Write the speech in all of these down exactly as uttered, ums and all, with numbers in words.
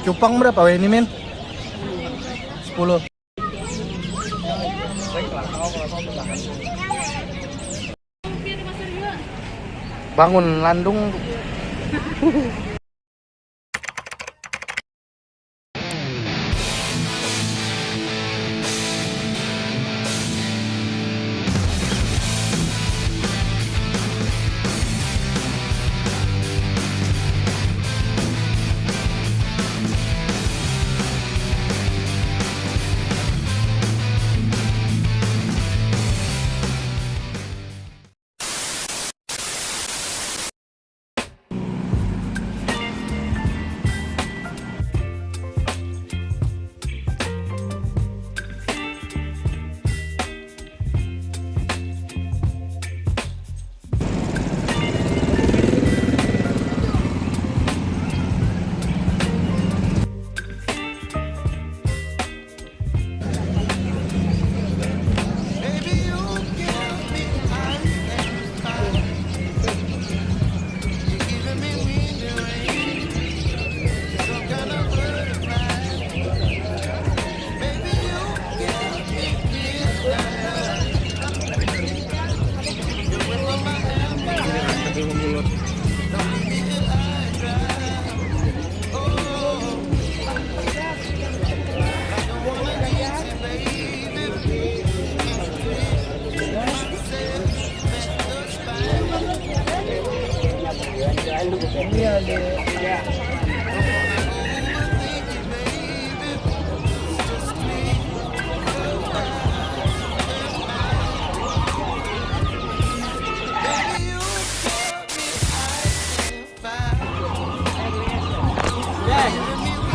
Cupang berapa weh ini, Min? Sepuluh. Bangun landung.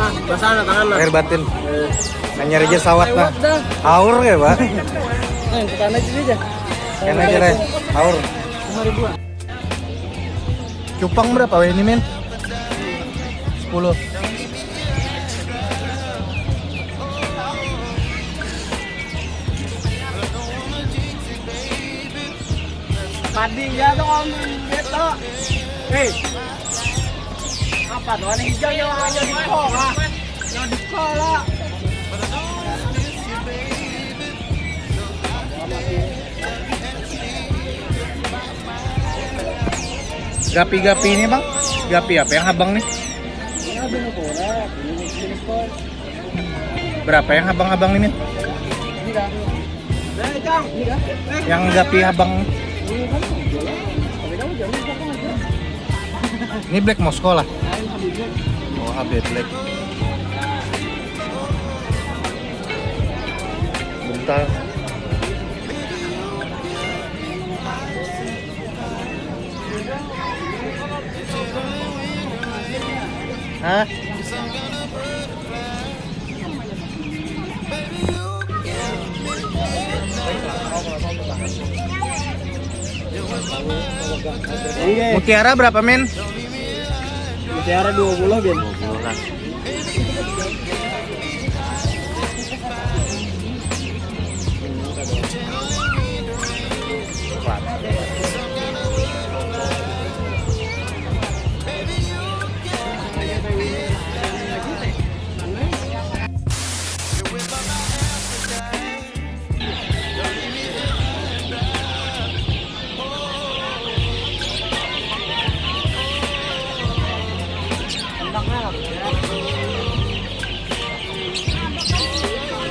Nah, basah nah tangan nah. Air batin. Anyar aja sawat nah. Lewat dah. Haur ya, Pak? Nah, ke sana aja aja. Kena aja deh. Haur. Lima ribuan. Cupang berapa weh ini, Min? Sepuluh. Tadi ya tuh ngomong gitu. Hei. Apa tuh? Ada hijau ya, ada di sekolah. Yang di sekolah. Gapi-gapi ini, Bang? Gapi apa yang habang nih? Ini ada nih, Bang. Ini, ini, ini, Bang. Berapa yang habang-habang ini? Ini dah. Ini dah. Yang gapi habang. Ini kan, ini dah. Ini Black Moscow lah. Oh, H B Black. Bentar. Hah? Mutiara berapa, Min? Mutiara dua puluh, Bin. Dua puluh lah.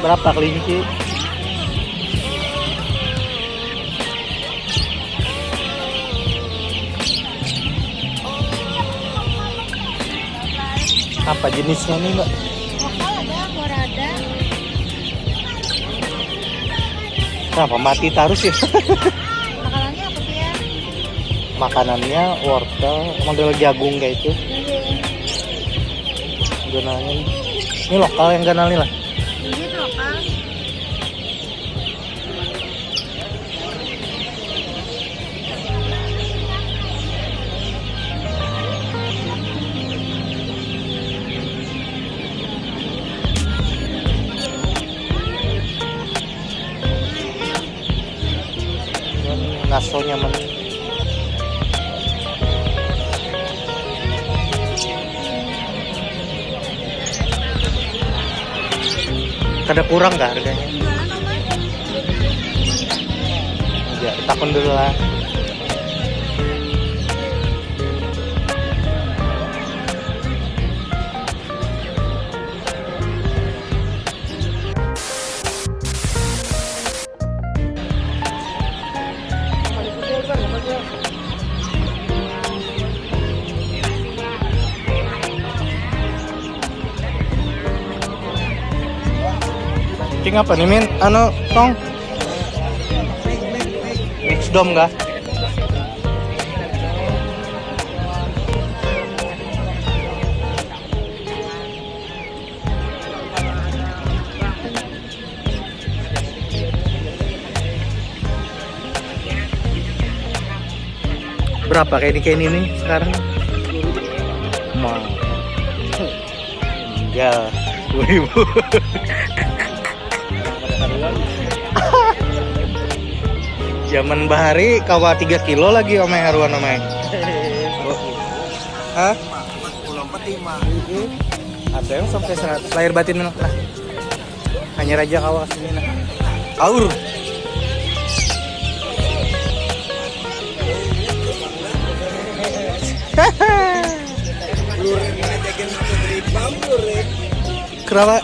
Berapa kelinci? Apa jenisnya nih, Mbak? Lokal ada, murah ada. Kenapa mati terus ya? Makanannya apa sih ya? Makanannya wortel, model jagung kayak itu. Iya. Ganalnya ini. Ini lokal yang ganal nih lah. Iya, itu lokal. Ngaso nyaman. Ada kurang kah harganya? Ya, takun dulu lah. Cing apa nih, Min? Anu, Tong? Mix dom kah? Berapa kayak ini, kayak ini nih sekarang? Mau. Enggak. Seribu. Zaman bahari kawa tiga kilo lagi, omai, haruan, omai. Hah? Ada yang sampai seratus. Lahir batin lah. Hanya raja kawa kesini nah. Aur. Kenapa?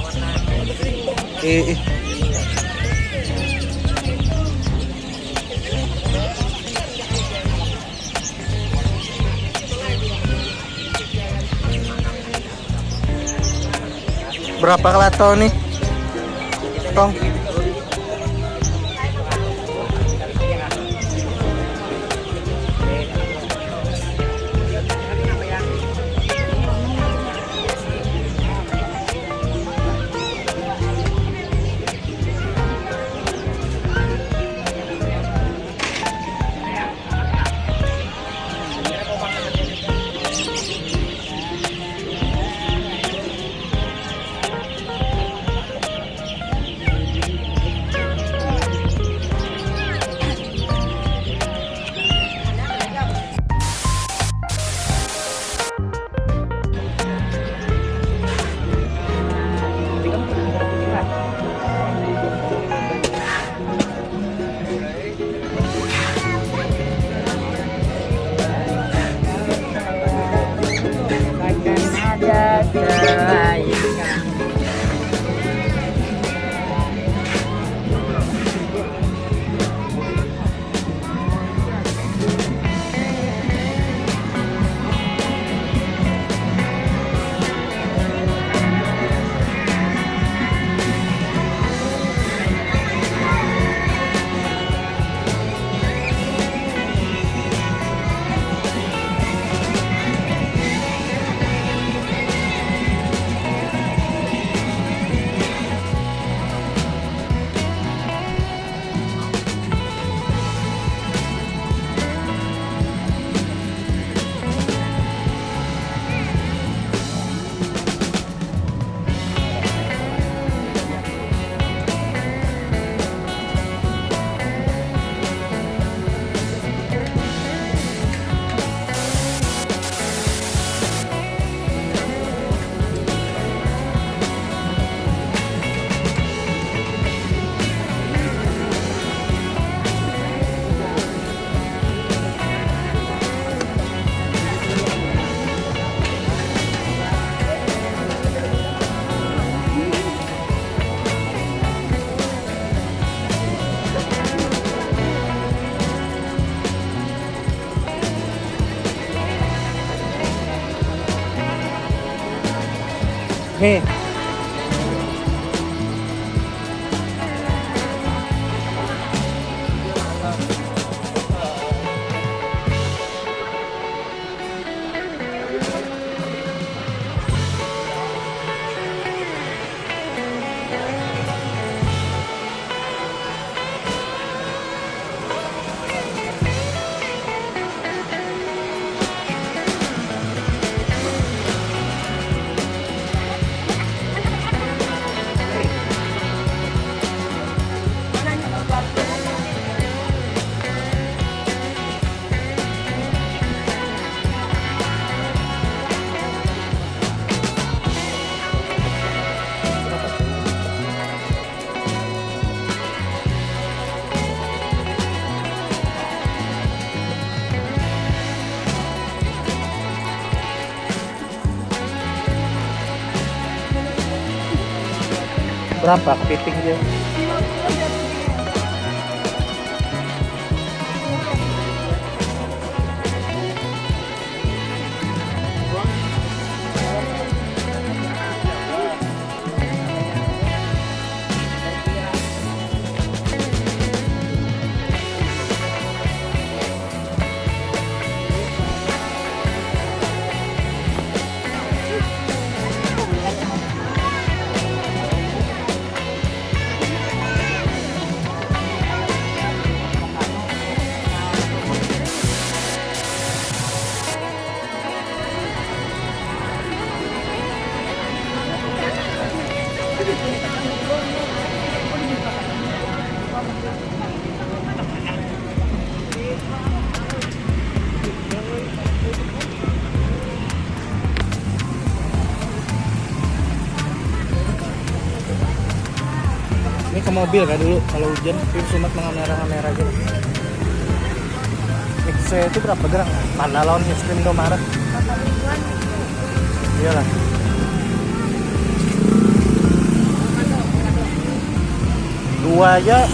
Eh, eh. Berapa kelato nih, Tong? Nih. Berapa kepiting dia? Ini ke mobil kah dulu, kalau hujan, tapi sunat mengamera-ngamera aja. Mix itu berapa gerang? Mana lawan es krim Indomaret? Iyalah. Dua aja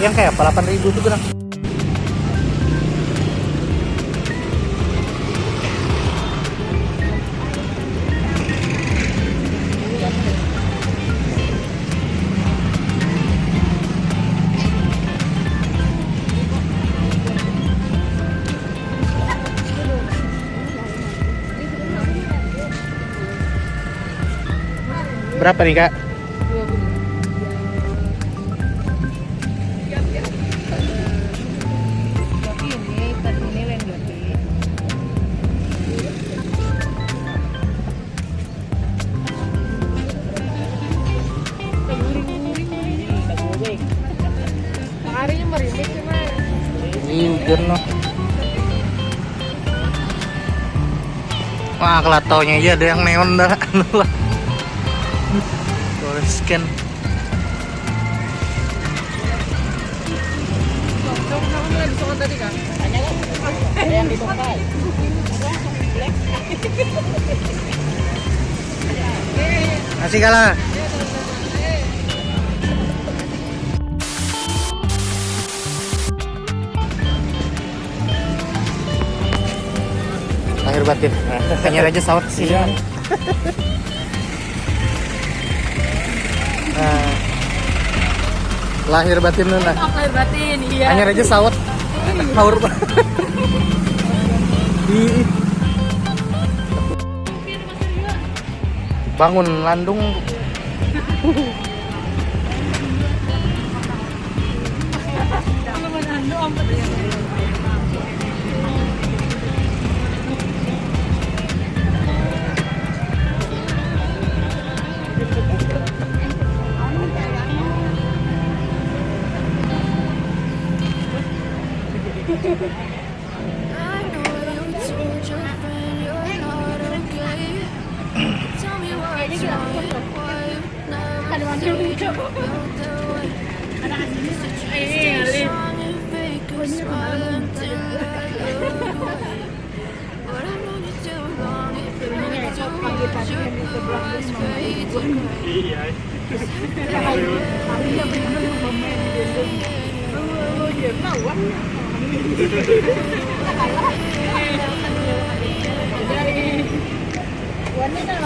yang kayak apa? Delapan ribu tuh gerang. Berapa nih, Kak? Tapi ini, tadi ini lain berarti. Ini hujan loh. Wah, kelataunya aja ada yang neon dah. Anu lah. Boleh scan. Ada yang di Tungkai. Masih kalah. Lahir batin. Hanyar aja saut sih. Nah. Lahir batin lu nah. Lahir batin, iya. Hanyar aja saut. Haur. Ih. Bangun landung.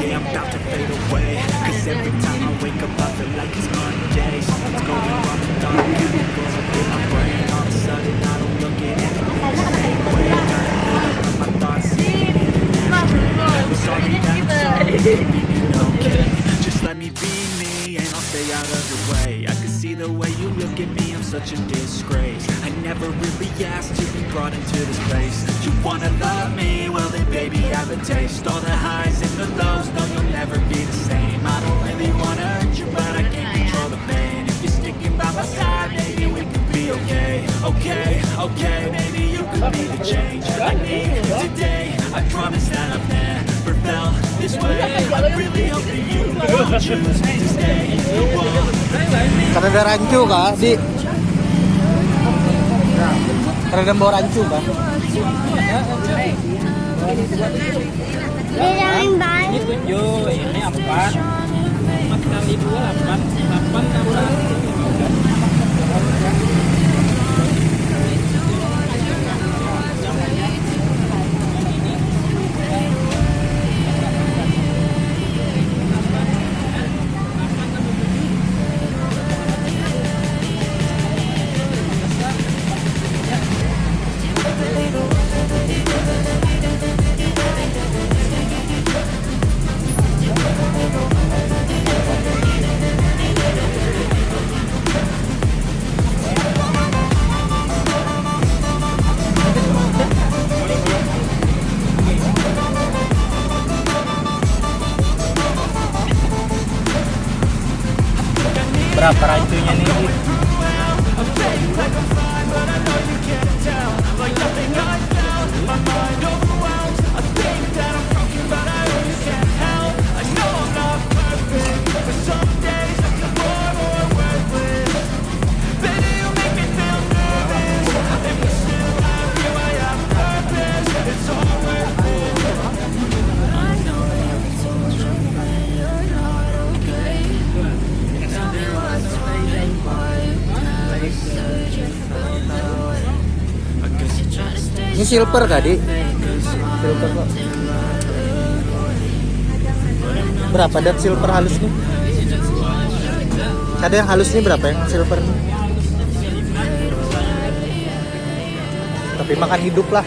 Yeah, I'm about to fade away. Cause every time I wake up, I feel like it's Monday. Something's going wrong, the dark chemicals up in my brain. All of a sudden, I don't look at anything the same way. Gotta clear up my thoughts, see it in an ashtray. Never saw you that I'm sorry, baby, you know, okay. Just let me be me, and I'll stay out of your way. I can see the way you look at me, I'm such a disgrace. I never really asked to be brought into this place. You wanna love me? Well then, baby, have a taste. All the highs and the lows, no, you'll never be the same. I don't really wanna hurt you, but I can't control the pain. If you're sticking by my side, maybe we can be okay. Okay, okay, maybe you could be the change I need today. I promise that I've never felt this way. I'm really hoping you don't choose to stay. The wall. Kada ada rancu kah, Di? Kada ada bawa rancu kah? Ini tujuh, ini empat. Berapa rancunya nih? Ini silver kah, Di? Silver kok. Berapa dat silver halus nih? Ada yang halus nih, berapa yang silver nih? Tapi makan hidup lah.